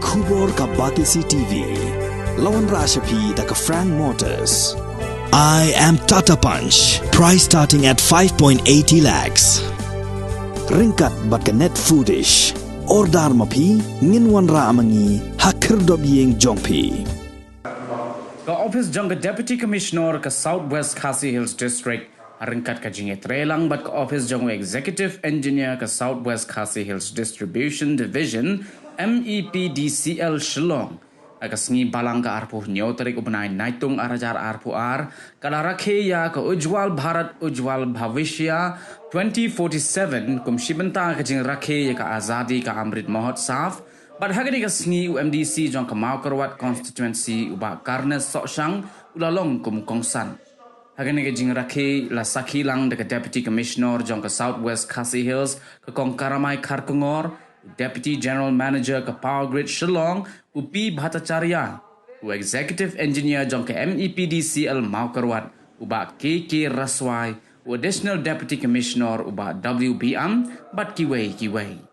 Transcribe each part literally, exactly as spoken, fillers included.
Khubor ka Batesi T V. La wanrah sha phi da ka Frank Motors. I am Tata Punch. Price starting at five point eighty lakhs. Ryngkat bad ka Net Foodish. Order ma phi, ngin wanrah ma ngi ha khyrdop ïing jong phi. Ka ophis jong ka Deputy Commissioner ka South West Khasi Hills District, ryngkat ka jingïatreilang bad ka ophis jong u Executive Engineer ka South West Khasi Hills Distribution Division, MEPDCL Shillong, ha ka sngi Balang ka arphew hynñiew tarik u bnai Naitung ar hajar arphew ar, ka la rakhe ïa ka Ujjwal Bharat Ujjwal Bhavishya twenty forty-seven kum shi bynta ka jingrakhe ïa ka Azadi ka Amrit Mahotsav. Bad ha kane ka sngi u MDC jong ka Mawkyrwat Constituency u Bah Carnes Sohshang u la long kum u kongsan. Ha kane ka jingrakhe la sakhi lang da ka Deputy Commissioner jong ka South West Khasi Hills, ka Kong Karamai Kharkongor, u Deputy General Manager ka Power Grid Shillong, u P Bhattacharya, u Executive Engineer jong ka MEPDCL Mawkyrwat, u Bah K K Raswai, u Additional Deputy Commissioner, u Bah W B Am, bad kiwei kiwei.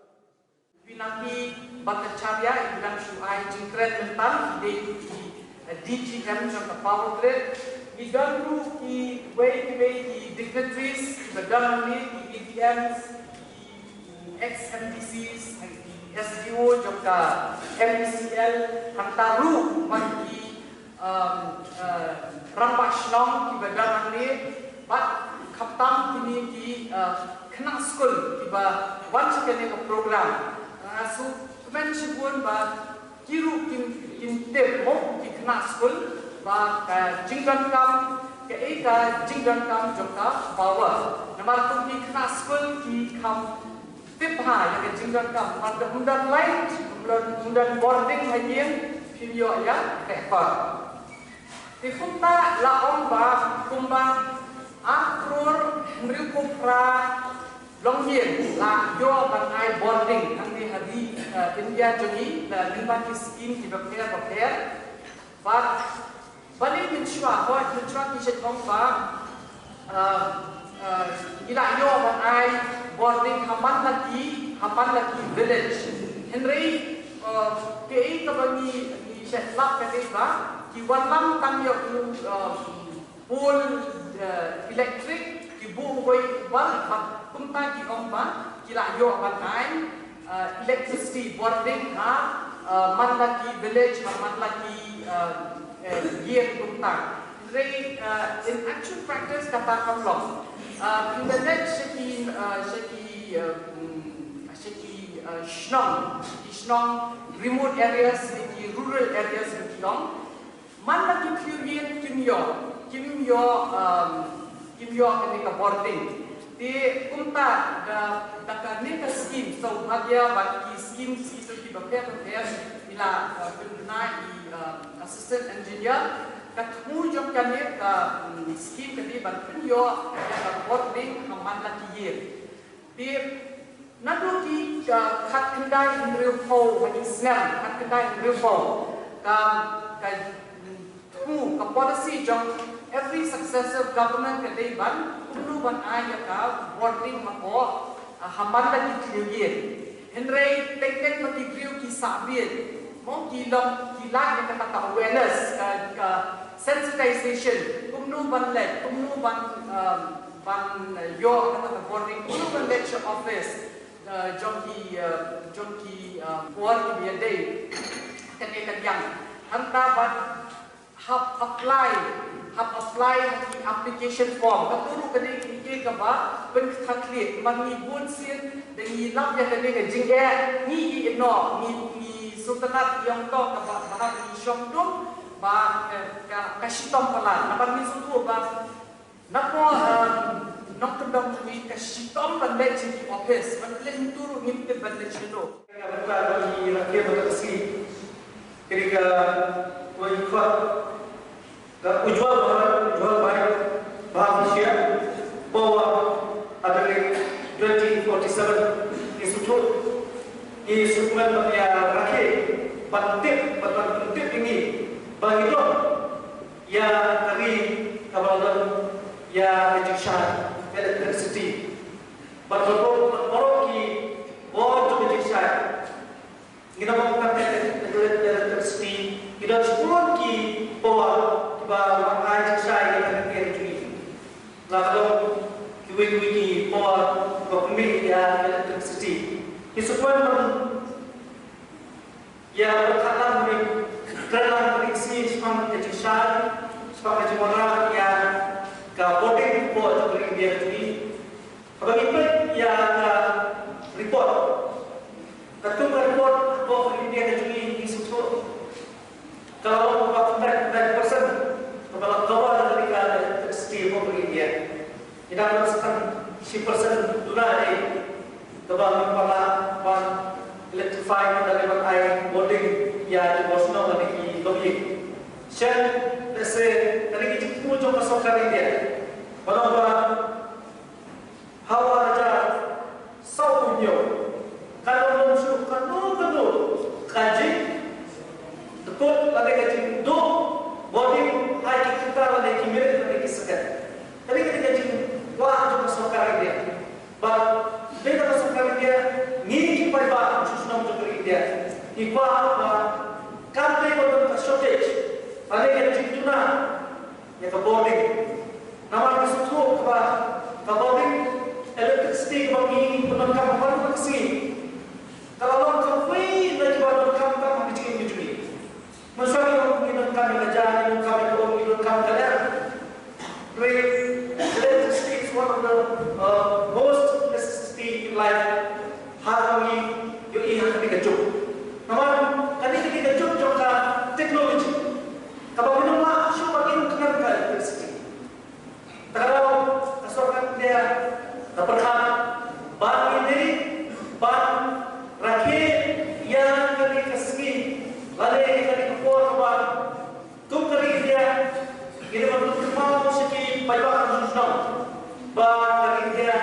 Pinaki Bhattacharya, i dang shu ai jingkren mynta, i dei i, eh, DGM jong ka Power Grid. I don ruh kiwei kiwei ki dignitaries, ki ba don hangne, ki ADMs, ki ex MDCs, ki SDO jong ka MeECL, hangta ruh bad ki um, uh, rangbah shnong kiba don hangne, bad khamtam kine ki, uh, khynnah skul kiba wan sha kane ka program. Nga sngewkmen shibun ba ki ruh kin, kin tip mo ki khynnah skul ba ka jingdonkam, kaei ka jingdonkam jong ka power. Namar kum ki khynnah skul ki kham tip bha ïa ka jingdonkam, namar ym don light, ym don, ym don bording ha ïing, phim ïoh ïa ka khor. Te kumta la ong ba kumba ar klur hynriewphew phra longïing la ïoh ban ai bording hangne ha ri, eh, India jong ngi, da lyngba ki skim kiba pher bapher. Bad balei mynshuwa, hooid, mynshuwa ki shait ong ba, uh, uh, ngi la ïoh ban ai bording ha man la ki, ha man la ki village. Hynrei, uh, kaei kaba ngi, ngi shait lap ka dei ba ki wanlam tang ïa u, uh, pole, uh, electric, ki buh uwei u bulb, bad kumta ki ong ba ki la ïoh ban ai, uh, electricity bording ha, uh, man la ki village, ha man la ki, uh, uh, ïing kumta. Hynrei, uh, in actual practice kata kam long. Uh, phin da leit sha ki, uh, sha ki, uh, mm, sha ki, uh, shnong, ki shnong remote areas, ki rural areas ki long. Man la ki thliew ïing kim ïoh, kim ïoh, um, kim ïoh kane ka bording. Te kumta da, da kane ka skim Saubhagya bad ki skim ki to kiba pher bapher, i la, uh, pynbna i, uh, assistant engineer, ka thmu jong kane ka, um, skim ka dei ban pynïoh ïa ka bording ha man la ki ïing. Te naduh ki, uh, khatkhyndai hynriewphew ha ki snem khatkhyndai hynriewphew, ka, ka, mm, thmu, ka policy jong every successive government ka dei ban kumno ban ai ïa ka bording hapoh, uh, ha man la ki thliew ïing. Hynrei teng teng ba ki briew ki sah bit, mo, ki long, ki lait ïa kata ka awareness, ka, ka sensitization, kumno ban leit, kumno ban, um, ban, uh, ïoh kata ka bording, kumno ban leit sha office, uh, jong ki, uh, jong ki, uh, bor kiba ïadei kane ka liang. Hangta ban hap apply, hap apply ha ki application form. Kato ruh ka dei ka dei kaba pynkthah khlieh. Namar ngi bun sien da ngi lap ïa kane ka jingeh, ngi ïeh noh, ngi, ngi sngewtynnat ïa uto kaba, ba hap ngi shong dum ba, eh, ka, ka shitom palat. Namar ngi sngewthuh ba na ka, um, nongkyndong jong ngi ka shitom ban leit sha ki office, ban leit mynta ruh ngim tip ban leit shano. Ka buka ba ngi rakhe ba ka sngi. Kane ka wai khot ka Ujjwal Bharat, Ujjwal Bharat, Bharat Bhawishya, Power, ha tarik twenty forty-seven. Ngi sngewthuh, ngi sngewkmen ban ïa rakhe, ban tip, ban, ban pyntip ïa ngi ba ngi don ïa ka ri kaba la don ïa ka jingshai electricity. Bad baroh, baroh ki bor jong ka jingshai. Ngi da ong kata ka Ïa, pyrkhat lang mynne, kren lang mynne ka sngi shaphang ka jingshai, shaphang ka jingwanrah ïa ka bording hapoh jong ka ri India ka jong ngi. Haba ngi peit ïa ka report, katkum ka report hapoh ka ri India ka jong ngi, ngi sngewthuh ka la long ba khyndai, khyndai percent kaba la cover da ka electricity hapoh ka ri India. Ngi dang don sa tang shi percent duna dei kaba ngim pat lah ban electrify lane ban ai bording ïa ki bor shnong lane ki longïing. Shen lehse kane ka jingthmu jong ka sorkar India, ba long ba ha u ar hajar sawphew hynñiew, kan ym don shuh kano kano ka jingdkut lane ka jingduh bording ha ki kynta lane ki minit lane ki second. Kane ka dei ka jingkwah jong ka sorkar India. Bad dei na ka sorkar India, ngi ki paidbah shnong jong ka ri India, ngi kwah ba kam dei ban don ka shortage lane ka jingduna ïa ka bording. Namar ngi sngewthuh ba ka bording electricity kaba ngi pyndonkam ha man la ka sngi ka la long kawei na kiba donkam tam ha ka jingim ka jong ngi. Mynshuwa ngi ong ngi donkam ïa ka ja, ngi donkam ïa ka um, ngi donkam ïa ka lyer. Hynrei electricity is one of the, uh, most necessity in life. Ha kaba ngi ïohi ha kane ka juk. Namar kane ka dei ka juk jong ka technology kaba ngin ym lah shuh ban im khnang ka electricity. Te ka daw ka sorkar India ka pyrkhat ba ngi dei ban rakhe ïa kane ka sngi lane ïa kane ka por kaba kum ka ri India ngi dei ban pynkynmaw sha ki paidbah shnong ba ka ri India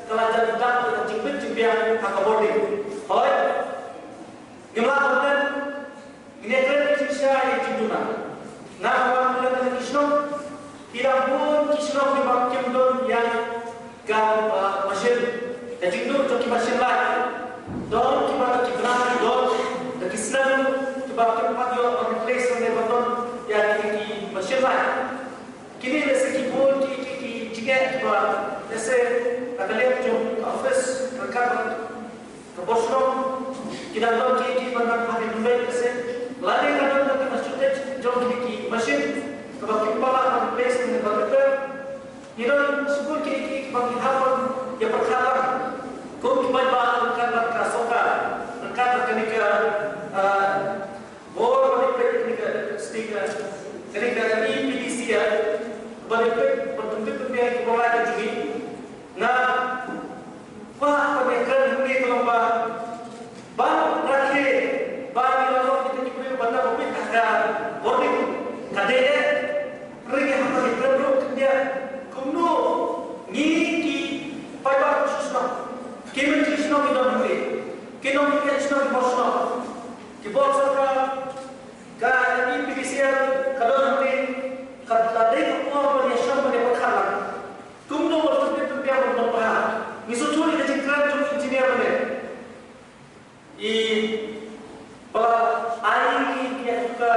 ka la jan dap da ka jingbit jingbiang ha ka bording. Hooid, ngim lah ban len, ngin ïa kren ka jingshisha ïa ka jingduna. Nga haba nga len ha ki shnong, ki dang bun ki shnong kiba kim don ïa ka, ah, machine, ka jingduh jong ki machine light. Don kiba da ki bnai, don da ki snem kiba kim pat ïoh ban replace lane ban don ïa ki, ki machine light. Kine lehse ki bun ki, ki, ki jingeh kiba lehse na ka liang jong ka office ryngkat bad ka bor shnong ki dang don ki, ki ban nang pynbeit lehse lane ka don ka shortage jong kine ki machine kaba kim pat lah ban replace ne ban repair. Ngi don shibun ki, ki, kiba ngi hap ban ïa pyrkhat lang kum ki paidbah ryngkat bad ka sorkar, ryngkat bad kane ka, ah, bor ba ngi peit kane ka electricity, kane ka E P D C L, ba ngi peit ban pynbeit pynbiang ki bor lai ka jong ngi. Nga kwah ban ïa kren hangne ka long ba ban rakhe ba ngi la long kita ki briew ba dap ban peit ha ka bording ka dei eh. Hynrei ngi hap ban ïa kren ruh khyndiat kumno ngi ki paidbah shnong, ki mynsiem shnong ki don hangne, ki nongpynïaid shnong, ki bor shnong, ki bor sorkar, ka E P D C L ka don hangne, ka la dei ka por ban ïa shong ban ïa pyrkhat lang kumno ban pynbeit pynbiang ban pynbha. Ngi sngewthuh ïa ka jingkren jong u engineer mynne. I ba la ai ïa ka